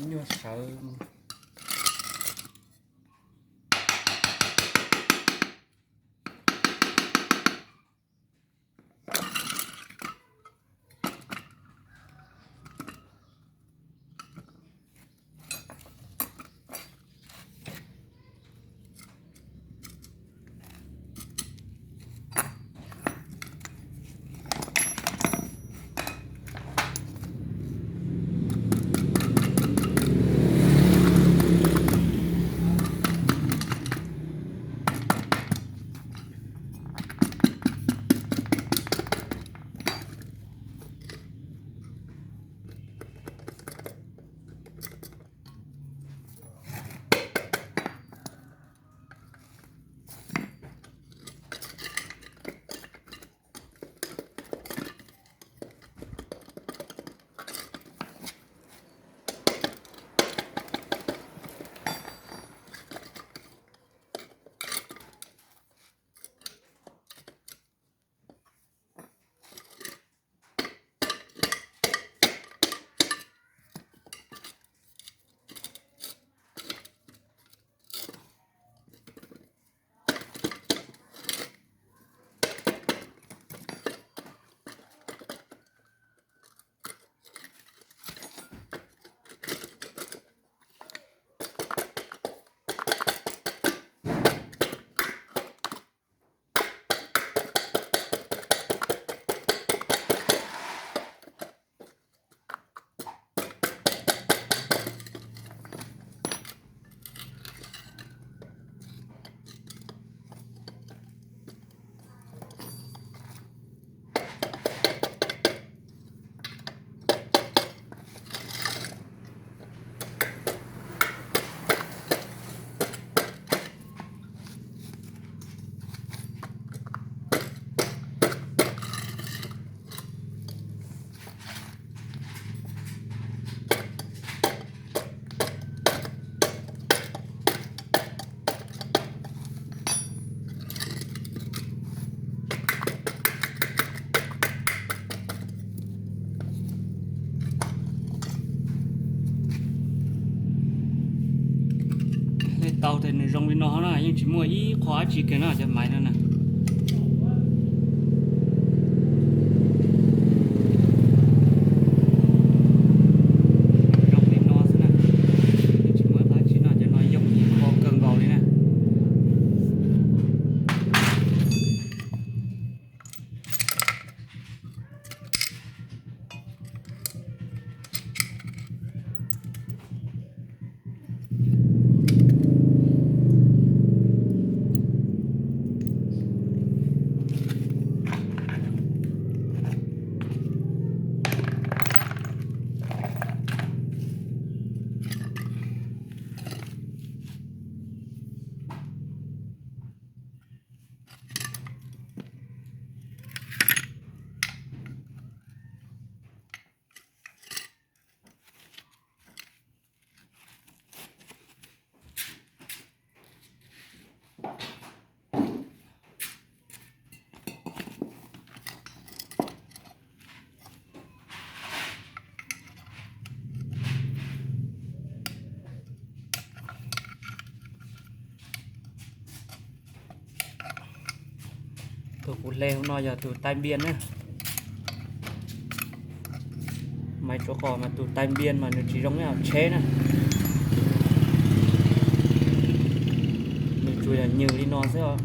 Nyuag sawv. Tau tias nws zoo li no na, yeej tsis muaj ib qho dab tsi kiag na cov maiv no na. Zoo li no xwb na, yeej tsis muaj ib qho dab tsi no, cov no yooj yim kho kawg nkaus li na. Tus kuv hle hauv no yog tus tai npias na. Maiv tsuav qos mas tus tai npias mas nws tsis zoo ib hom tsheb na. Nws tsuas yog nywg li no xwb os.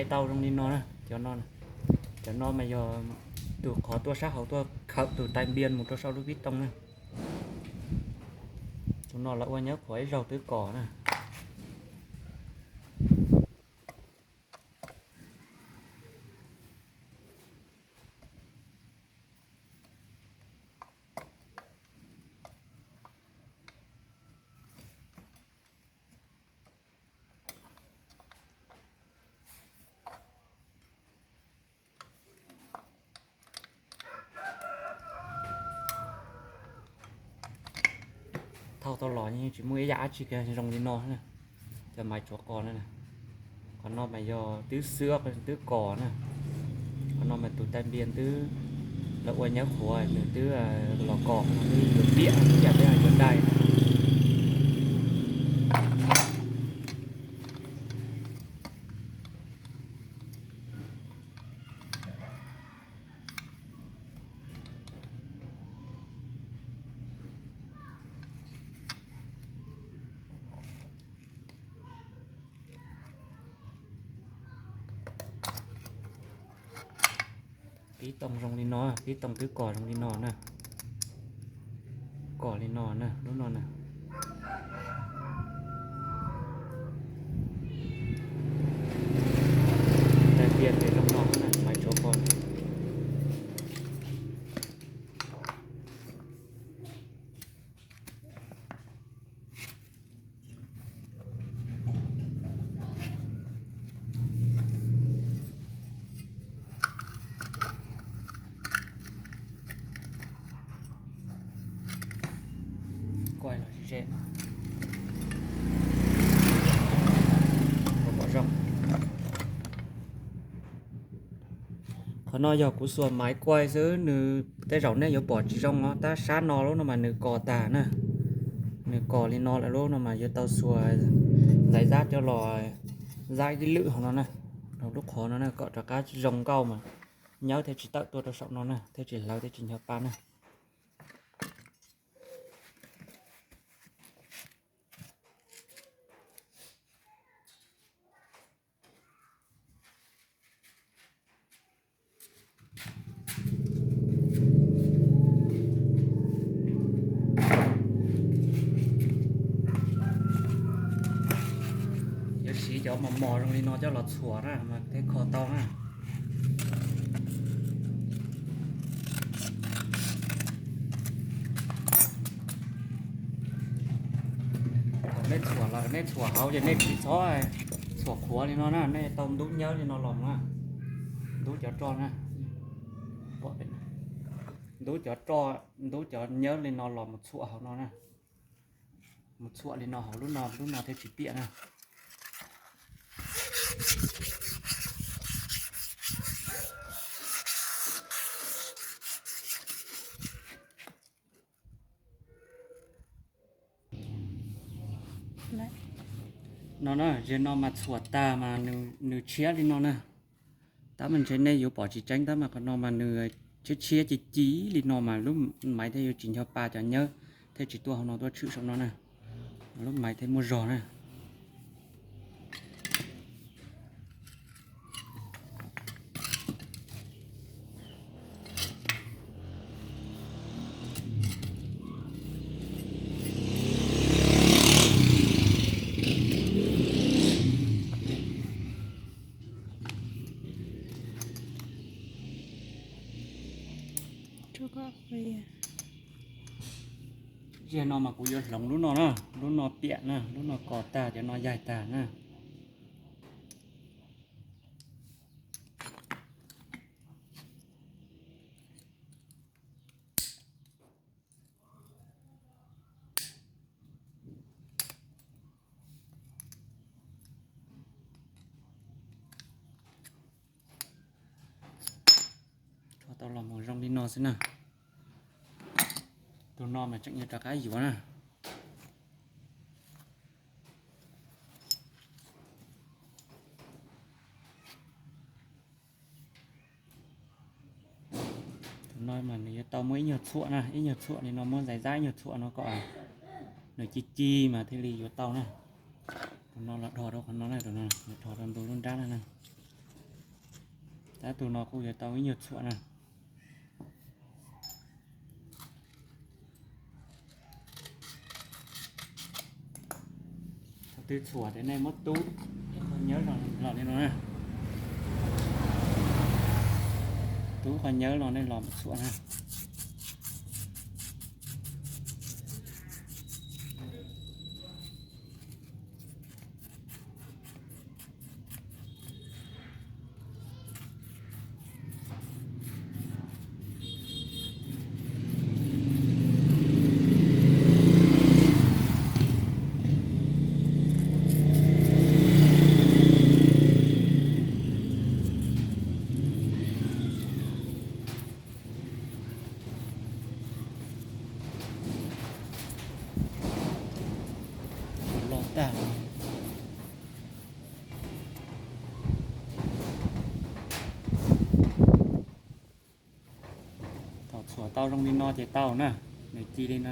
Tau zoo li no na, cov no, cov no mas yog tus qhov tuaj sab hauv tuaj khawm tus tais npias mus rau saum lub pib tooj na. Tus no lawv ua nyab qhuav ib zaug twb kos na. Thauj tau los yeej tsis muaj ib yam dab tsi kiag zoo li no na. Cov maiv tsuav qos na, qhov no mas yog twb xwb twb kos na. Qhov no mas tus tais npias twb lawv ua nyab qhuav nws twb los kos no twb yuav piam ib yam peb yuav dai. Pib tooj zoo li no, pib tooj twb kos zoo li no na. Kos li no na, lub no na. Tais npias ces zoo no na, maiv tsuav qos. Kuaj los ze, kuaj pom zoo. Qhov no yog kuv xuas maiv kuaj xwb, nws tej zaum nej yuav pom tsis zoo no, tab sab no lub no mas nws kos tag na. Nws kos li no lawm lub no mas yuav tau xuas ntxaiv zab coj los zab ib lwm hauv no na, hauv lub qhov no na, kom rov qab zoo nkauj mas nyab thiaj tsis tawm tuaj rau saum no na, thiaj tsis hlawv thiaj tsis ncho pa na. Yuav siv cov mos mos zoo li no coj los txhuam na mas thiaj kho tau na. Thaum nej txhuam los nej txhuam hauv ces nej tsis txhob txhuam qhuav li no na, nej tau ntub nyab li no los na, ntub cov roj na, ntub cov roj, ntub cov nyab li no los mus txhuam hauv no na. Mus txhuam li no hauv lub no, lub no thiaj tsis piam na. No na, ze no mas txhuam tag mas nws tshiab li no na. Tab mas ntshe nej yuav pom tsis tseeb tab mas qhov no mas nws tshiab tshiab ci ci li no mas lub maiv thiaj yuav tsis ncho pa cov nyab thiaj tsis tuaj hauv no tuaj tshwm saum no na. Lub maiv thiaj muaj zog na. Ziag no mas kuv yuav hloov lub no na, lub no piam na, lub no kos tag cov no yaig tag na. Rho tau los mus zoo li no xwb na. Tus no mas tseem yuav rov qab yuav na. Tus no mas nws yuav tau muaj ib nyuag txhuam na, ib nyuag txhuam li no muab ntxais zab ib nyuag txhuam no kom nws ci ci mas thiaj li yuav tau na. Tus no los dhos rau qhov no na, tus no los dhos rau ntu lub nrab no na. Tab tus no kuj yuav tau ib nyuag txhuam na. Thaum twg txhuam ces nej muab tub qhov nyawb los li no na. Tub qhov nyawb los nej los txhuam na. Loj tag. Thaum txhuam tau zoo li no ces tau na, nws ci li no.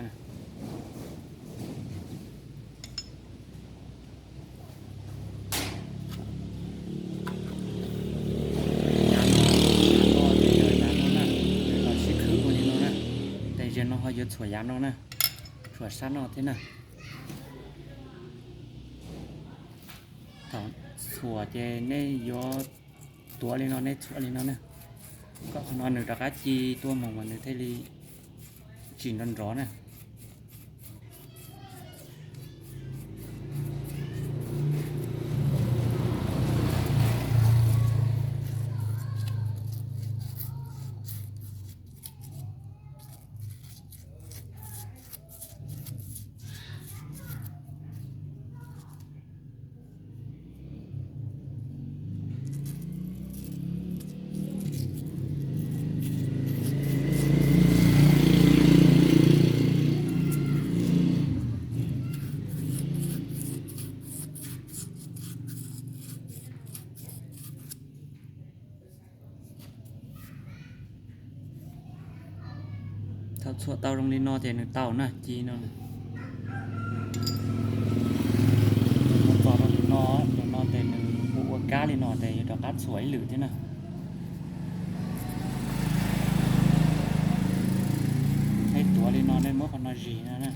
Yav no, yav no na, nws los sib khwb ua li no na. Tes zaum no ho yuav txhuam yav no na, txhuam sab no thiab na. Thaum txhuam ces nej yuav tuav li no, nej txhuam li no na, kom qhov no nws rov qab ci tuaj mus mas nws thiaj li tsis nrov nrov na. Thaum txhuam tau zoo li no ces nws tau na, ci no. Txog rau tus no, tus no ces nws ua ua kab li no ces yuav rov qab txhuam ib lwm thiab na. Nej tuav li no, nej muab qhov no zis no na.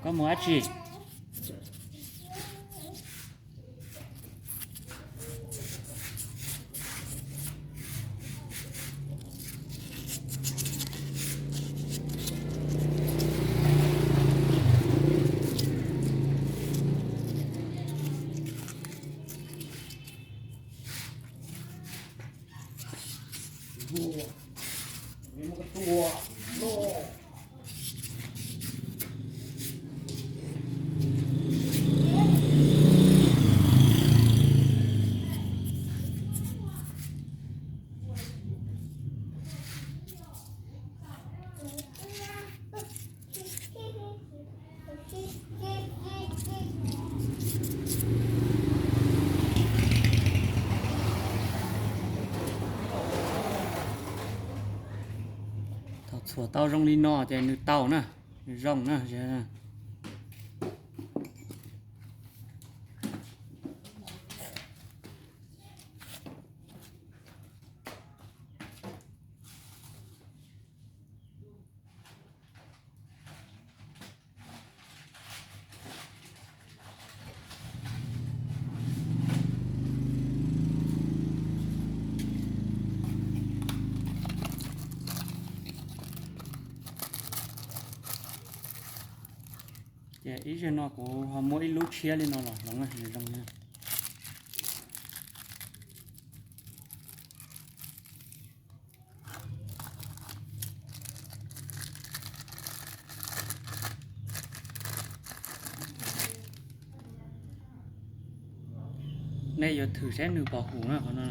Koj mus dab tsi? Thaum txhuam tau zoo li no ces nws tau na, nws zoo na. Ces ib zaug no kuv ho muab ib lub tshiab li no los hloov na, zoo na. Nej yuav thwm saib nws pom hum na, qhov no.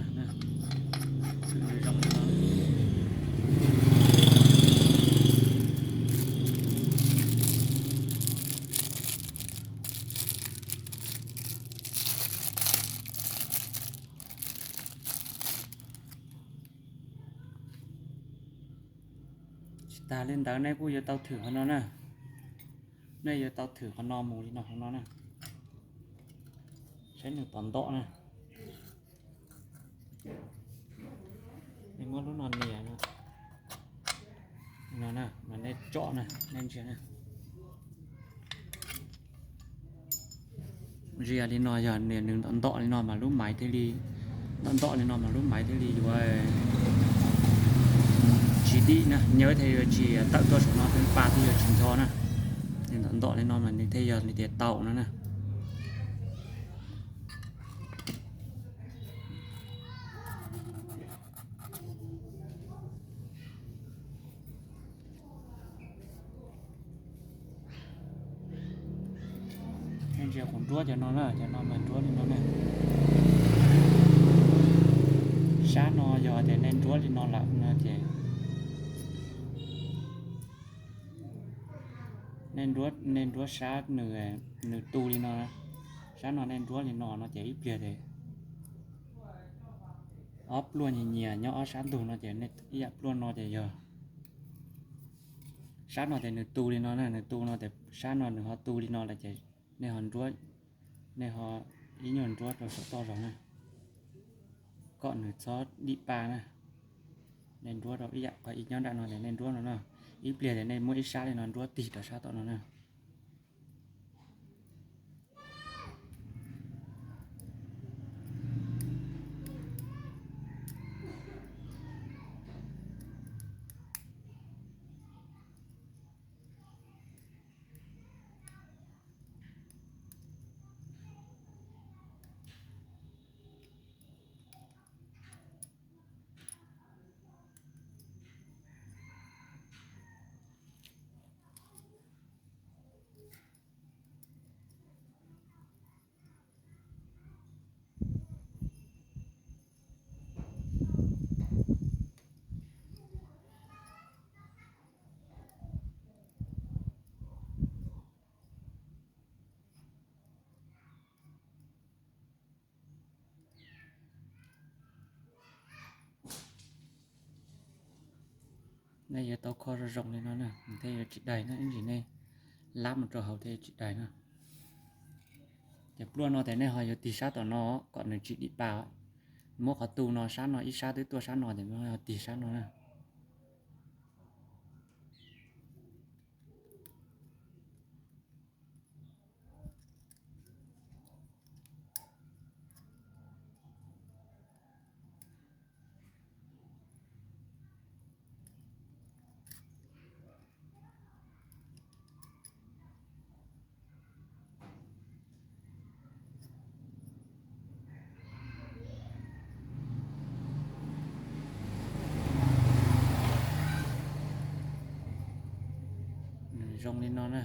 Tsis Tag li ntawd nej kuj yuav tau thwm qhov no na. Nej yuav tau thwm qhov no mus li no, qhov no na. Saib nws puas ntom na. Nej muab lub no nias no, no na, mas nej tsom na, nej ntsia na. Ntsia li no, yog nws ntom ntom li no mas lub maiv thiaj li, ntom ntom li no mas lub maiv thiaj li yuav tsis dim na, nyob thiaj yuav tsis tawm tuaj saum no, pa thiaj yuav tsis ncho na. Nws ntom ntom li no mas nws thiaj yog li tias tau no na. Nej ntsia kuv nruab cov no na, cov no mas nruab li no na. Sab no yog tias nej nruab li no lawm no ces nej nruab, nej nruab sab nws, nws tu li no, sab no nej nruab li no no ces ib pliag ces ob pluaj nyias nyias nyob ob sab ntug no ces nej ib yam pluaj no ces yog sab no ces nws tu li no na, nws tu no ces sab no nws ho tu li no lawm ces nej ho nruab, nej ho ib nyuag nruab rau saum toj zog na, kom nws txhob dim pa na. Nej nruab rau ib yam qhov ib nyob nram no ces nej nruab no na, ib pliag ces nej muab ib sab li no nruab tig rau sab tom no na. Nej yuav tau kho zoo zoo li no na, nws thiaj yuav tsis daig na, ib ntsis nej lab mus rau hauv thiaj yuav tsis daig na. Ces pluaj no ces nej ho yuav tig sab tom no kom nws tsis dim pa. Muab qhov tu no sab no ib sab twb tuaj sab no ces ho tig sab no na. Nws zoo li no na.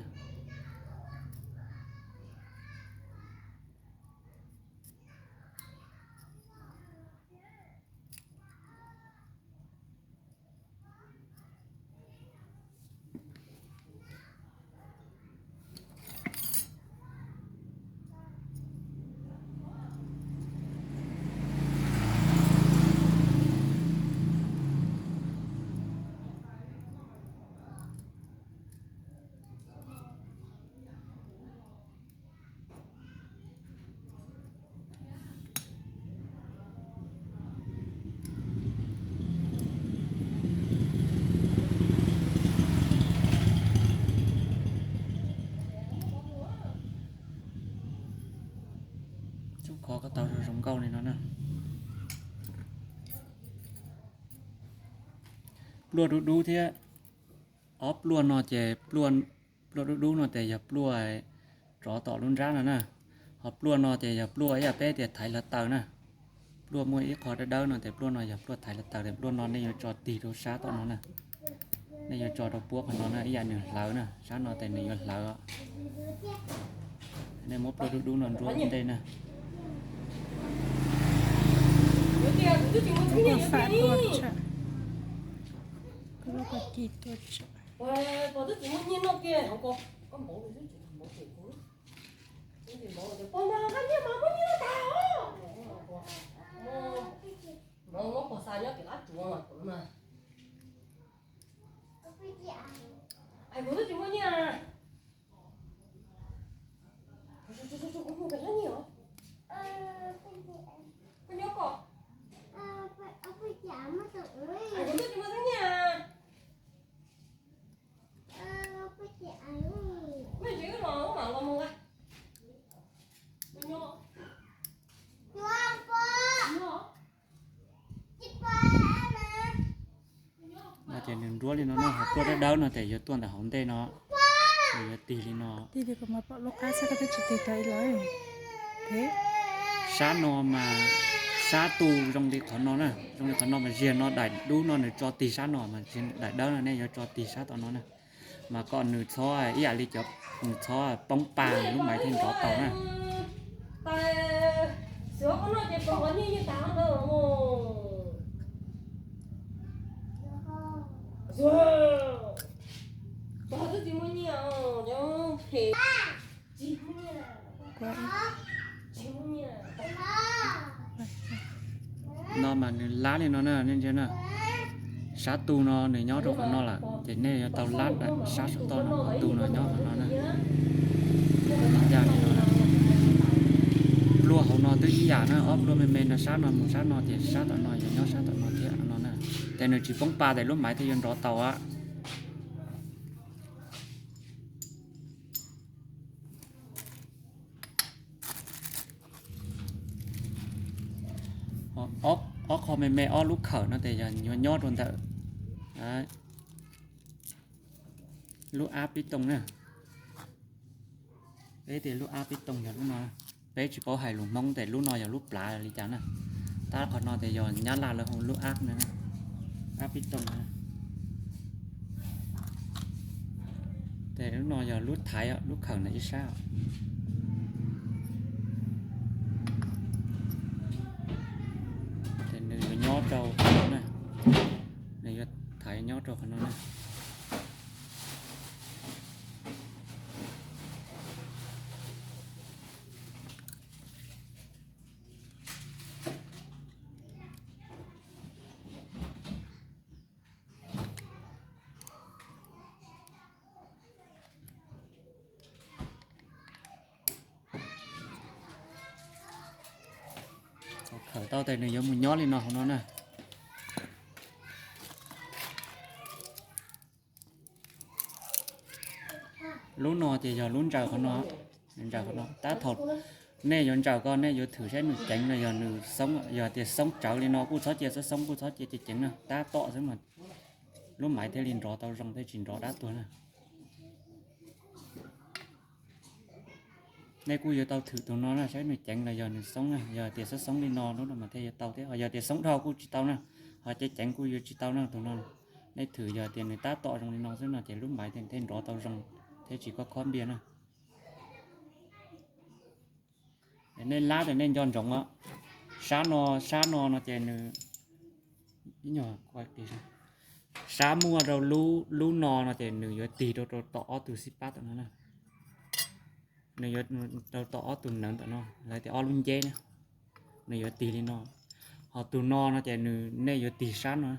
Tsuj kho kom tau zoo nkauj li no na. Pluaj dub dub thiab. Ob pluaj no ces, pluaj dub dub no ces yog pluaj rov tom lub nrab no na. Ho pluaj no ces yog pluaj ib yam peb tias thaiv hluav taws na. Pluaj muaj ib qho dawb dawb no ces pluaj no yog pluaj thaiv hluav taws, ces pluaj no nej yuav tso tig rau sab tom no na. Nej yuav tso rau puab qhov no na, ib yam nws hlawv na, sab no ces nws yuav hlawv. Nej muab pluaj dub dub no nruab ntej na. Nruab li no na, tuaj dawb dawb no ces yuav tuaj ntawm hauv ntej no, yuav tig li no. Sab no mas, sab tu zoo li qhov no na, zoo li qhov no mas ziag no daim dub no nws tso tig sab no mas daim dawb no nej yuav tso tig sab tom no na. Mas kom nws txhob ib yam li cov, nws txhob poob pa lub maiv thiaj nrov tau na. No mas nws lab li no na, nej ntsia na. Sab tu no nws nyob rau qhov no lawm ces nej yuav tau lab sab saum toj no, qhov tu no nyob qhov no na. Pluaj hauv no twb ib yam na, ob pluaj me me no sab no mus sab no ces sab tom no yuav nyob sab tom no thiab no na. Ces nws tsis poob pa ces lub maiv thiaj yuav nrov tau a. Ob qho me me ob lub khawm no ces yog yuav nyob rau ntawm lub ab pib tooj na. Peb tias lub ab pib tooj yog lub no, peb tsis paub hais lus Hmoob ces lub no yog lub plav li cas na. Tab qhov no ces yog Nyab Laj lawv hu lub ab na, ab pib tooj na. Ces lub no yog lub thaiv lub khawm ntawm ib sab. Ces nws yuav nyob rau qhov no na, nws yuav thaiv nyob rau qhov no na. Khawm tau ces nws yuav mus nyob li no hauv no na. Lub no ces yog lub ntsaws qhov no, ntsaws qhov no. Tab thaum nej yuav ntsaws ko nej yuav thwm saib nws ceev no yog nws xoob, yog tias xoob tsawv li no kuj txhob cia xoob xoob, kuj txhob cia ceev ceev na, tab tom xwb mas lub maiv thiaj li nrov tau zoo thiab tsis nrov dab tuag na. Nej kuj yuav tau thwm tus no na saib nws ceev los yog nws xoob na, yog tias xoob xoob li no lub no mas thiaj yuav tau thiab, ho yog tias xoob dhau kuj tsis tau na, ho ceev ceev kuj yuav tsis tau na tus no. Nej thwm yog tias nws tab tom zoo li no xwb no ces lub maiv thiaj nrov tau zoo thiab tsis khob khob npias na. Nej lab ces nej nco ntsoov os, sab no, sab no no ces nws, sab muaj rau lub no no ces nws yuav tig rau rau tom ob tug xib pab tom no na. Nws yuav rau tom ob tug neev tom no, lawv tias ob lub nceb na, nws yuav tig li no. Ho tus no no ces nws, nej yuav tig sab no,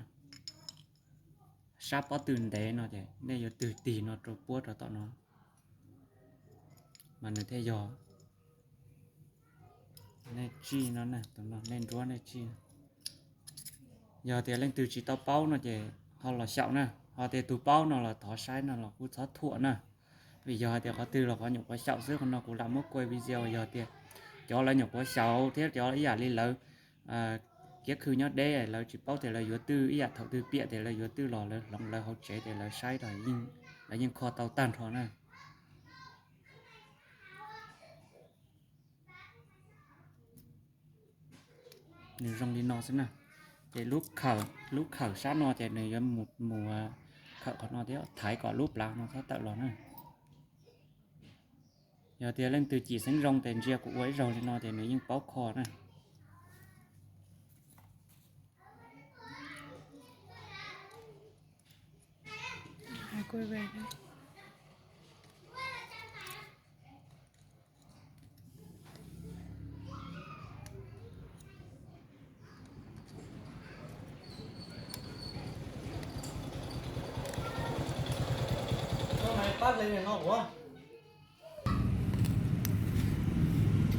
sab pob tw ntev no ces nej yuav tig tig no rau puab rau tom no. Mas nws thiaj yog. Nej tsij no, tus no nej nruab nej tsij. Yog tias leej twg tsis tau paub no ces ho los xyaum na, ho tias tus paub no los thov saib no los kuj txhob thuam na. Vim yog hais tias qhov twg los qhov nyuam qhuav xyaum xwb, qhov no kuv lam muab kuaj video yog tias cov lawv nyuam qhuav xyaum thiab cov ib yam li lawv kiab khw nyob deb lawv tsis paub tias lawv yuav twj, ib yam thaum twg piam tias lawv yuav twj los lawv hloov lawv hauv tsev ces lawv saib los lawv yeej kho tau tag nrho na. Nws zoo li no xwb na. Ces lub khawm sab no ces nws yuav mus khawm qhov no thiab thaiv kom lub plav no txhob tawm los na. Yog tias leej twg cim xeeb zoo ces ntsia kuv ua ib zaug li no ces nws yeej paub kho na.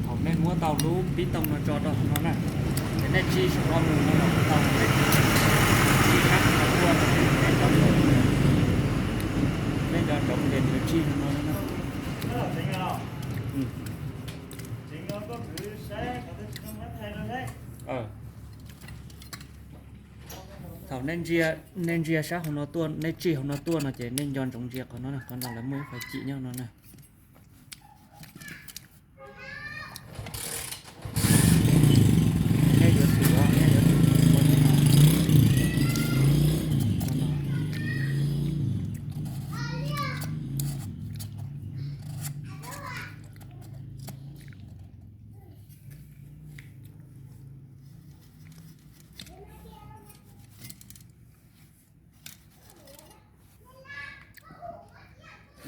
Thaum nej muab tau lub pib tooj no tso rau hauv no na, ces nej tsij saum no mus no los tau, nej tsij sab no ua no, nej nco ntsoov tias nws tsij no no na. Thaum Nej ntsia, nej ntsia sab hauv no tuaj, nej tsij hauv no tuaj no ces nej nco ntsoov ntsia qhov no, qhov no lawv muaj ib qhov cim nyob no na. Nej yuav tsum, nej yuav tsum ua li no.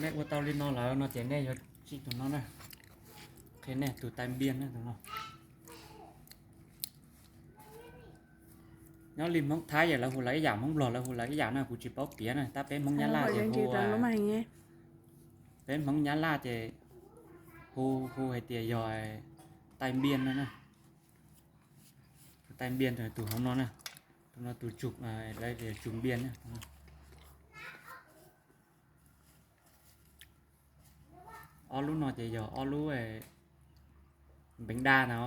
Nej ua tau li no lawm no ces nej yuav tsij tus no na. Qhia nej tus tais npiaj na, tus no. Nyob li Hmoob Thaib lawv hu lawv ib yam, Hmoob Nplog lawv hu lawv ib yam na, kuv tsis paub piav na, tab peb Hmoob Nyab Laj ces hu, peb Hmoob Nyab Laj ces hu, hu hais tias yog tais npiaj no na. Tus tais npiaj tus hauv no na, tus no tus tsum, lawv tias tsum npiaj na. Ob lub no ces yog ob lub npeev daj na.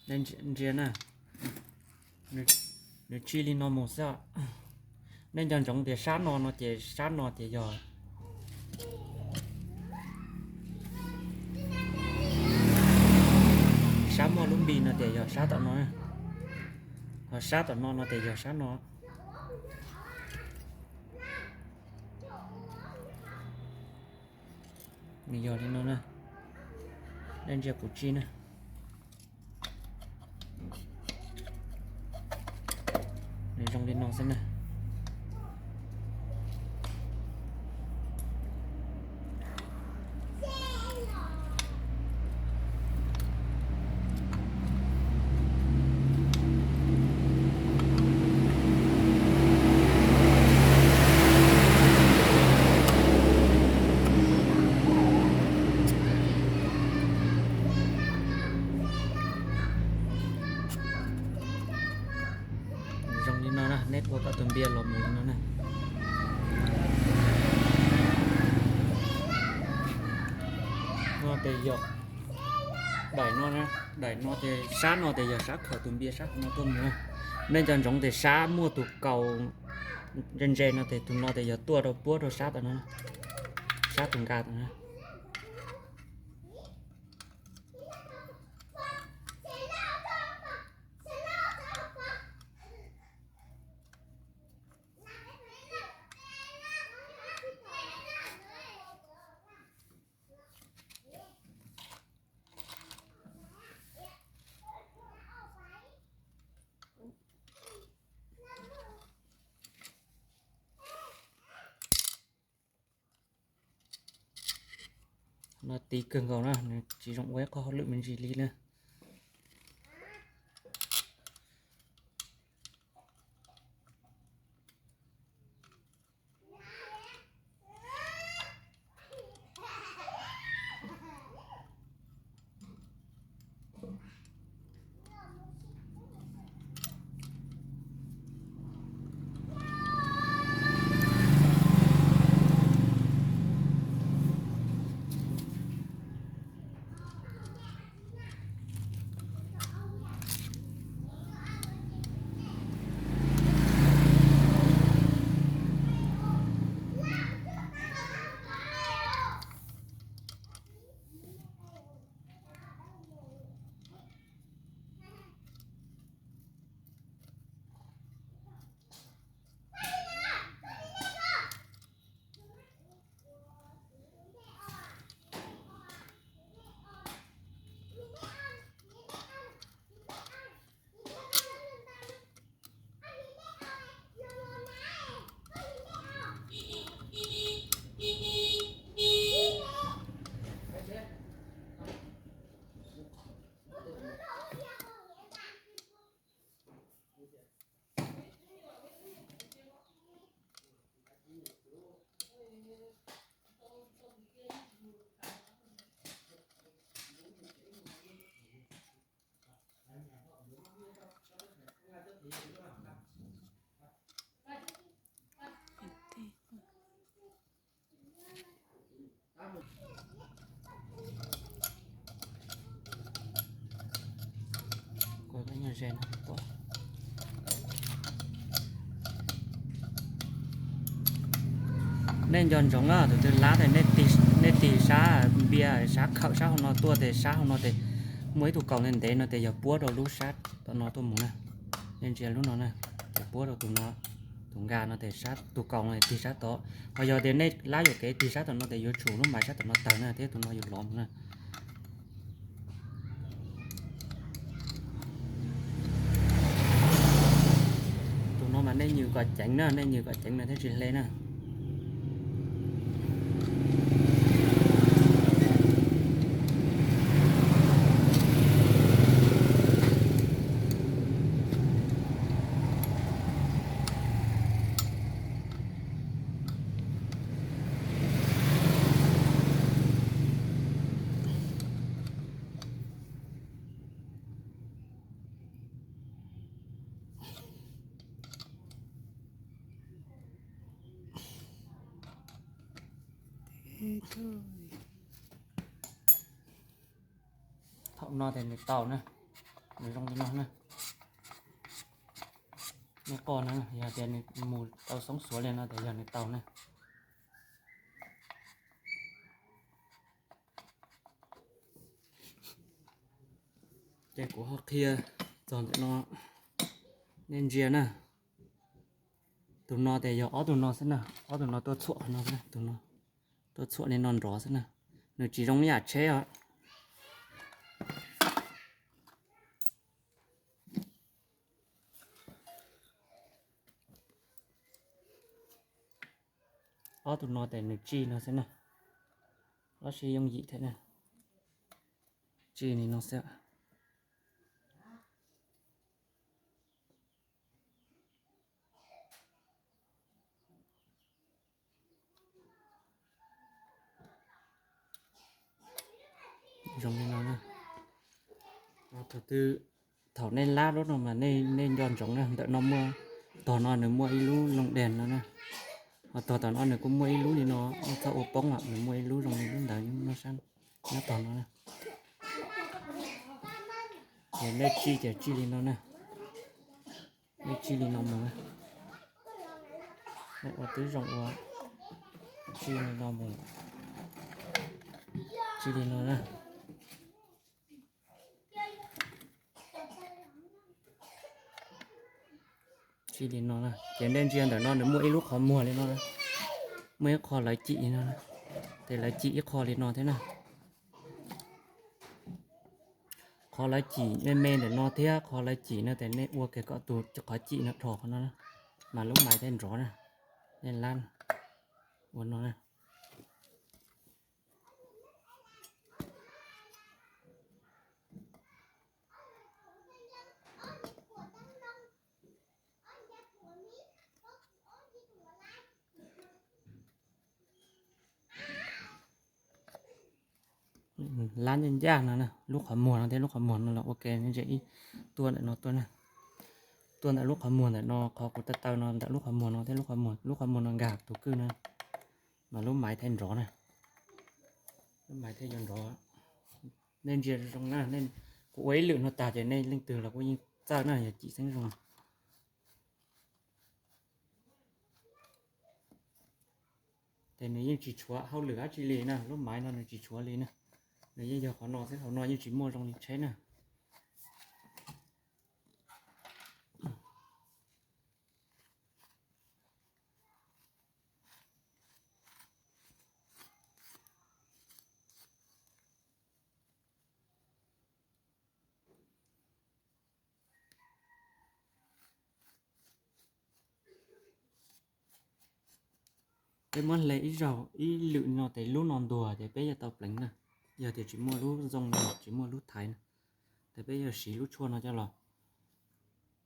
Nej ntsia na, nws tsij li no mus xwb. Nej nco ntsoov tias sab no no ces sab no ces yog sab muaj lub npi no ces yog sab tom no, ho sab tom no no ces yog sab no. Nws yog li no na, nej ntsia kuv tsij na. Nws zoo li no xwb na. Zoo li no na, nej ua koj tus npiaj los mus li no na. No ces yog daim no, daim no ces sab no ces yog sab khaws tus npiaj sab no tuaj mus na. Nej nco ntsoov tias sab muaj tus kaus ntse ntse no ces tus no ces yog tuaj rau puab rau sab tom no, sab tus nka tom no. No tiv kawg nkaus na, nws tsis zoo ua ib qho hauj lwm me ntsis li na. Nej nco ntsoov na, tus twg lab tas nej tig sab npias, sab khawm sab hauv no tuaj tes sab hauv no tes muaj ib tug kaus ntev ntev no tes yog puab rau lub sab tom no tuaj mus na. Nej ntsia lub no na, tes puab rau tus no, tus nkas no tes sab tus kaus no tig sab tod. Ho yog tias nej lab yuam kev tig sab tom no tes yuav tsum lub maiv sab tom no tawg na thiab tus no yuav lov mus na. Tus no mas nej nyws kom ceev na, nej nyws kom ceev mas thiaj tsis hle na. Thaum no tes nws tau na, nws zoo li no na. Nej qoj na, yog tias nws mus tau xoob xuav li no tes yog nws tau na. Ces kuv ho qhia txog ntawm no, nej ntsia na. Tus no tes yog ob tug no xwb na, ob tug no tuaj txhuam no, tus no tuaj txhuam li no nrov xwb na. Nws tsis zoo li yam tsheb os. Ob tug no tes nws tsij no xwb na, ob sib yooj yim thiab na. Tsij li no xwb. Zoo li no na. Thaum twg, thaum nej lab lub no mas nej nco ntsoov na, ntawm no muaj, tog no nws muaj ib lub loo deg no na. Ho tog tom no nws kuj muaj ib lub li no, nej txhob ua poob os, nws muaj ib lub zoo li lub ntawd nyob sab, nyob tog no na. Ces nej tsij ces tsij li no na. Nej tsij li no mus na. Nej ua tib zoo ua, tsij li no mus, tsij li no na. Tsij li no na, ces nej ntsia ntawm no nws muaj ib lub qhov muag li no, muaj ib qho lawv cim li no, ces lawv cim ib qho li no thiab na. Qhov lawv cim me me ntawm no thiab qhov lawv cim no ces nej ua kiag kom tus qhov cim no dhos qhov no na, mas lub maiv thiaj nrov na. Nej lab ua no na. Lab ncaj ncaj no, lub qhov muag no thiab lub qhov muag no los ua ke, ntsia ib, tuaj ntawm no tuaj na, tuaj ntawm lub qhov muag ntawm no, qhov kuv taw taw no ntawm lub qhov muag no thiab lub qhov muag, lub qhov muag no nkag tus kwj no, mas lub maiv thiaj nrov na, lub maiv thiaj yuav nrov. Nej ntsia zoo na, kuv ua ib lwm no tag ces nej leej twg los kuj yeej txawj na, yog cim xeeb zoo. Ces nws yeej tsis tshuav hauj lwm dab tsi li na, lub maiv no nws tsis tshuav li na, nws yeej yog qhov no xwb, hauv no yeej tsis muaj zoo li tsheb na. Peb muab hle ib zaug ib lwm no ces lub no ntuag ces peb yuav tau pleev na. Yog tias tsis muaj lub zoo no, tsis muaj lub thaiv na, ces peb yuav siv lub tshuaj no coj los,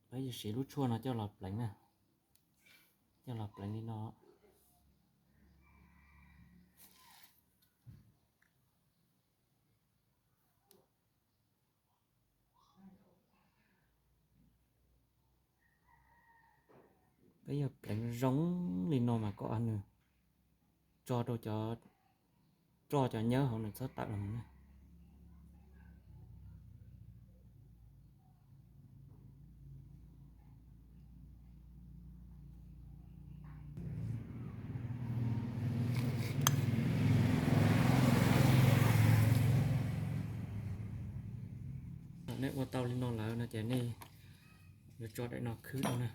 peb yuav siv lub tshuaj no coj los pleev na, coj los pleev li no. Peb yuav pleev zoo li no mas kom nws tso rau cov, roj cov nyab hauv nws txhob tawm los na. Tso daim no khwb rau na.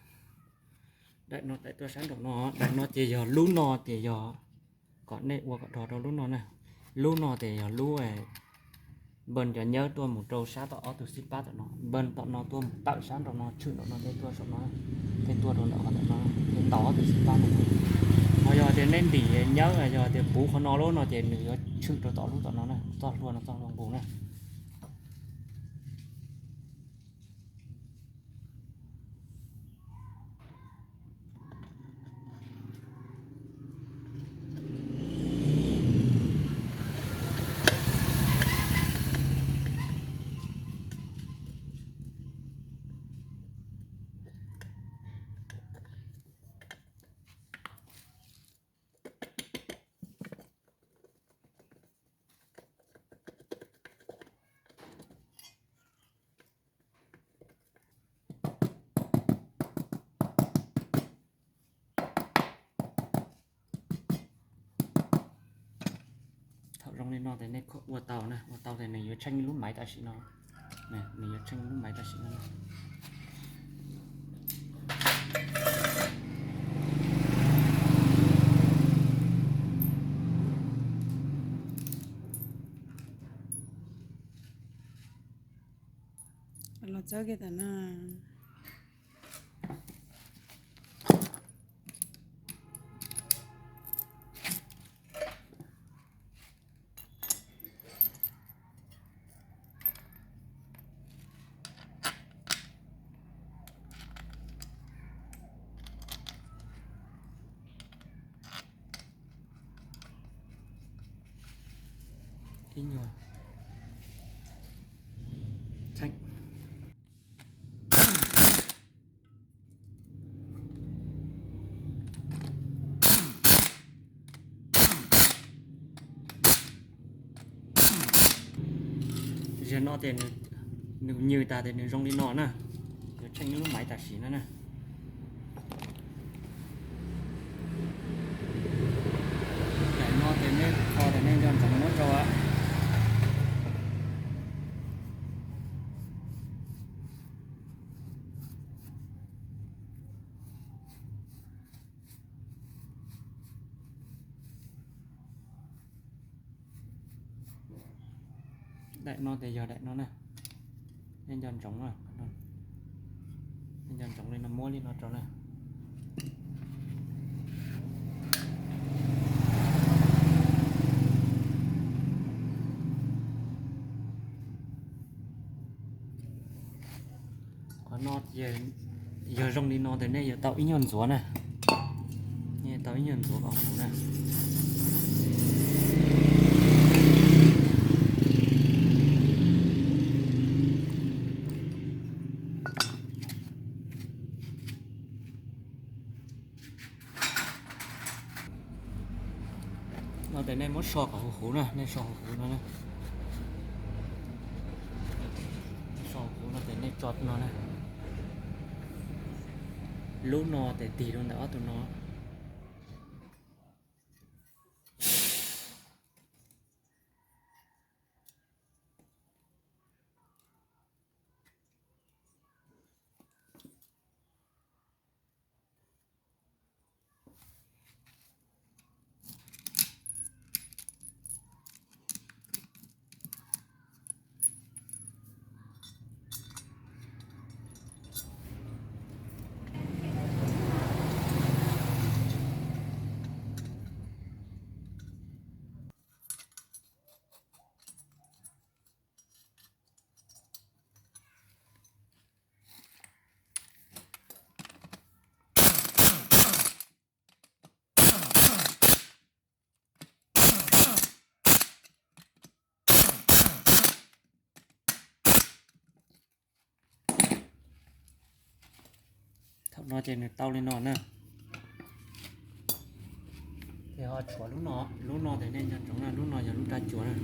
Daim no daim tuaj sab nraum no, daim no ces yog lub no ces yog kom nej ua kom dhos rau lub no na. Lub no ces yog lub npawg cov nyawb tuaj mus rau sab tom ob tug xib pab tom no, npawg tom no tuaj mus tawm sab nraum no tshwm nraum no thiaj tuaj saum no, thiaj tuaj rau ntawm qhov ntawm no, thiaj ntaus ob tug xib pab no. Ho yog tias nej ntim nyawb yog tias puv qhov no lub no ces nws yuav tshwm rau tom lub tom no na, txoj hlua no txoj hlua nqus na. Thaum zoo li no ces nej ua tau na, ua tau ces nws yuav tsheej lub maiv tam sim no, nws yuav tsheej lub maiv tam sim no. Los txawb kiag tam no. Ib nyuag. Zaum no ces nws nyws tas ces nws zoo li no na. Yuav tsheej lub maiv tam sim no na. Daim no ces nej kho ces nej nco ntsoov muab rau. Daim no ces yog daim no na. Nej nco ntsoov, nej nco ntsoov li no, muab li no rau na. Qhov no yog zoo li no ces nej yuav tau ib nyuag ntxuav na. Nej tau ib nyuag ntxuav kom huv na. No ces nej muab so kom huv huv na, nej so huv huv no na. So huv huv no ces nej tso no na. Lub no ces tig rau ntawm ob tug no. Thaum no ces nws tau li no na. Ces ho tshuav lub no, lub no ces nej nco ntsoov na, lub no yog lub raj cuav na.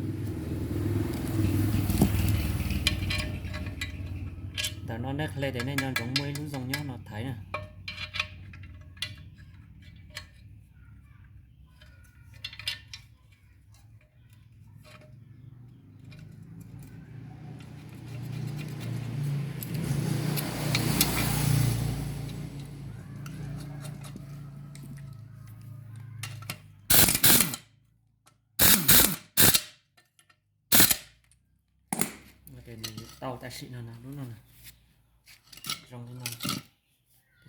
Thaum no nej hle ces nej nco ntsoov muaj ib lub zoo nyob no thaiv na. Nws yuav tau tam sim no na, lub no na. Zoo li no.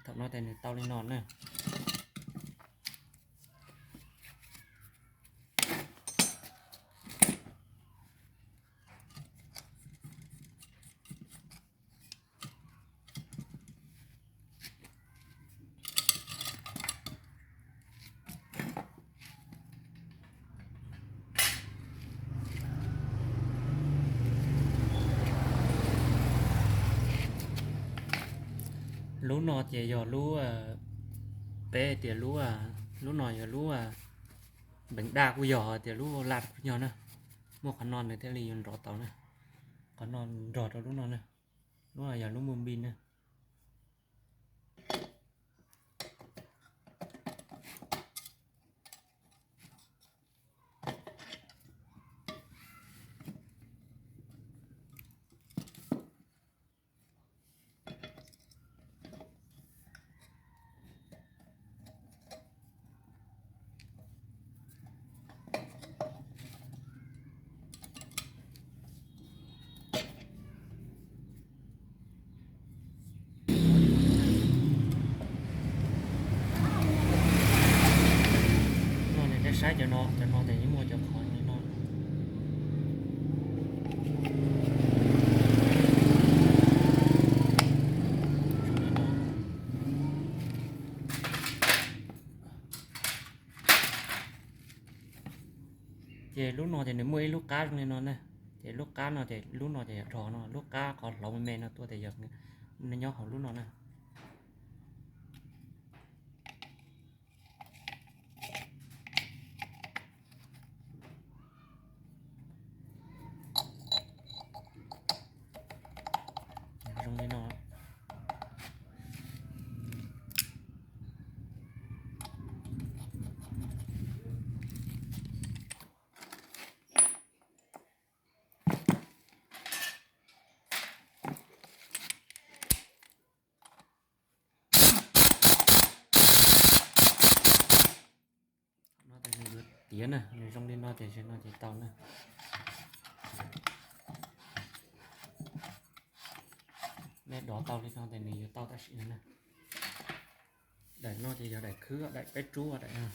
Thaum no ces nws tau li no na. Lub no ces yog lub, peb tias lub, lub no yog lub npeev daj kuj yog, tias lub laj kuj yog na. Muaj qhov no nws thiaj li yuav nrov tau na. Qhov no nrog rau lub no na. Lub no yog lub mus npij na. No nws saib cov no, cov no ces yeej muaj cov qhov li no. Ces lub no ces nws muaj ib lub qab zoo li no na. Ces lub qab no ces lub no ces yog rog no, lub qab qhov hloov me me no tuaj ces yog nws nyob hauv lub no na. Zoo li no. No ces nws yuav tiav na, nws zoo li no ces no ces tau na. Nej dov tau li no ces nws yuav tau tam sim no na. Daim no ces yog daim khwb, daim peb rub daim no.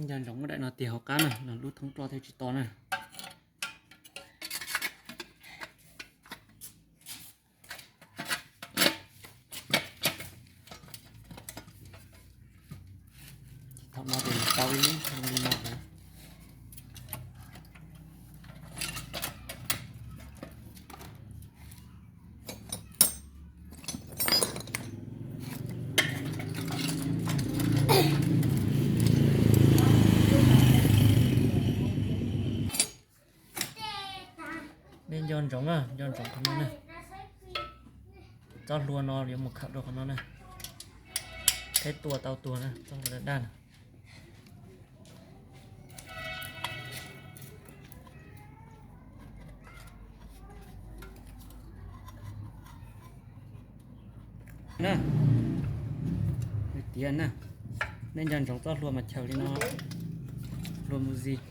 Nco ntsoov muab daim no tiag hauv qab na, lub thoob roj thiaj tsis to na. Thaum no ces tau ib lub zoo li no. Nej nco ntsoov, nco ntsoov qhov no na. Txoj hlua no yuav mus khawm rau qhov no na. Thiaj tua tau tuag na, txoj hlua daj na. Na, tiav na, nej nco ntsoov txoj hlua mas chaws li no, hlua mus zis.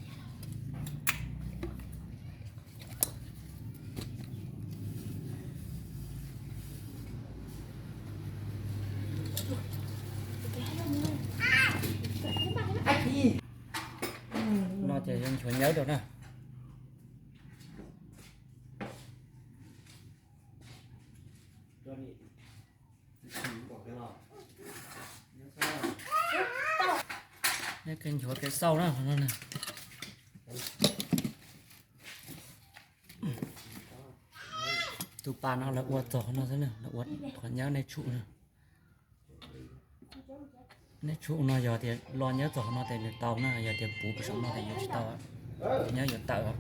Ces yuav nchuav nyawb rau na. Neb kev nchuav kev xauj na. Tus pas no lawv ua txog no xwb na, lawv ua qhov nyawb nej tshum na. Nej tshum no yog tias lo nyawb txog no ces nws tau na, yog tias puv puv saum no ces yuav tsis tau, nyawb yuav tawm.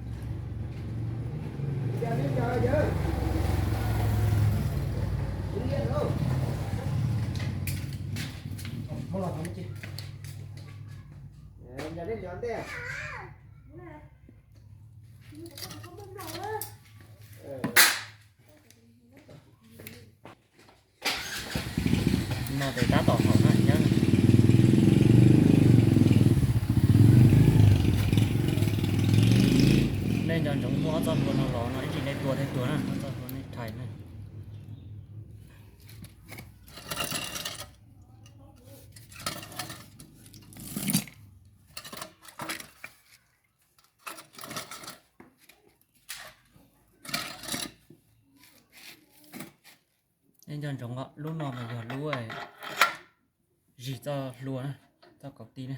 No ces tab tom haum na nyawb. Nej nco ntsoov muab ob txoj hlua no los no ib tsam nej tua thiaj tuag na, ob txoj hlua nej rhais na. Nej nco ntsoov lub no mas yog lub zis txoj hlua na, txoj kaus ti na.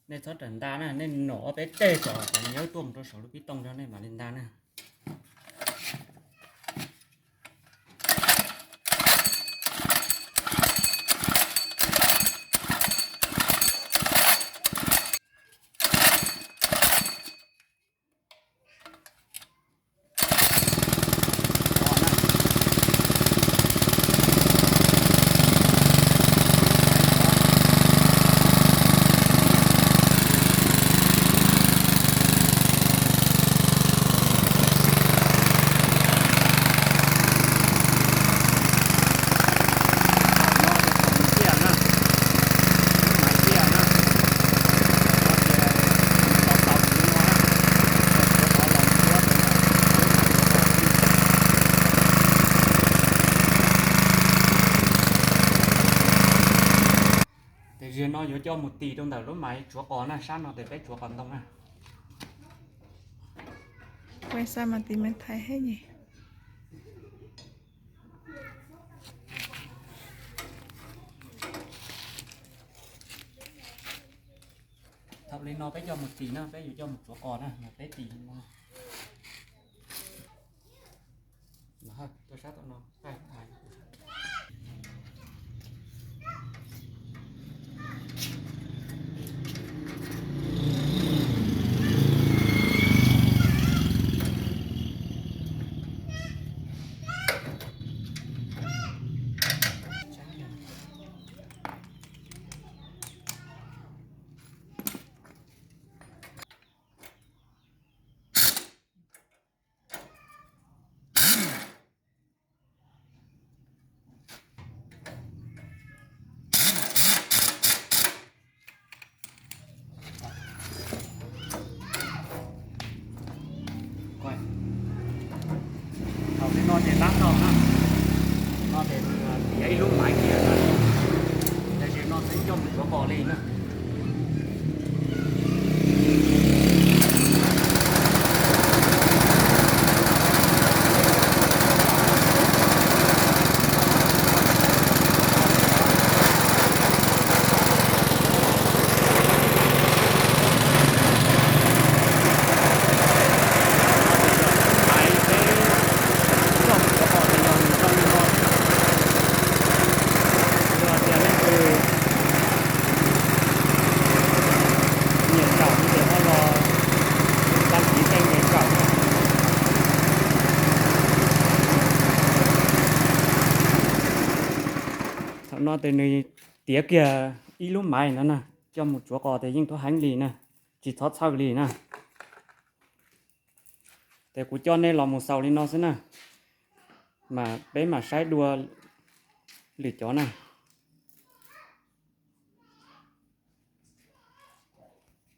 Nej txhob rawm nta na, nej num ob peb teg kom cov nyawb tuaj mus rau saum lub pib tooj tso nej mam li nta na. Tes ziag no yuav coj mus tis rau ntawm lub maiv tsuav qos na, sab no tes peb tsuav qos ntoo na. Ua xa mas tis mas thaiv heev. Thaum li no peb coj mus tis na, peb yuav coj mus tsuav qos na, mas peb tis no. Thaum li no ces tab tau na, no ces tiav ib lub maiv kiag na, tam sim no twb coj mus tsuav qos li na. Thaum no ces nws tiav kiag ib lub maiv no na, coj mus tsuav qos ces yeej tub heev li na, tsis txhob txhawj li na. Es kuv coj nej los mus xaus li no xwb na, mas peb mam saib dua lwm cov na.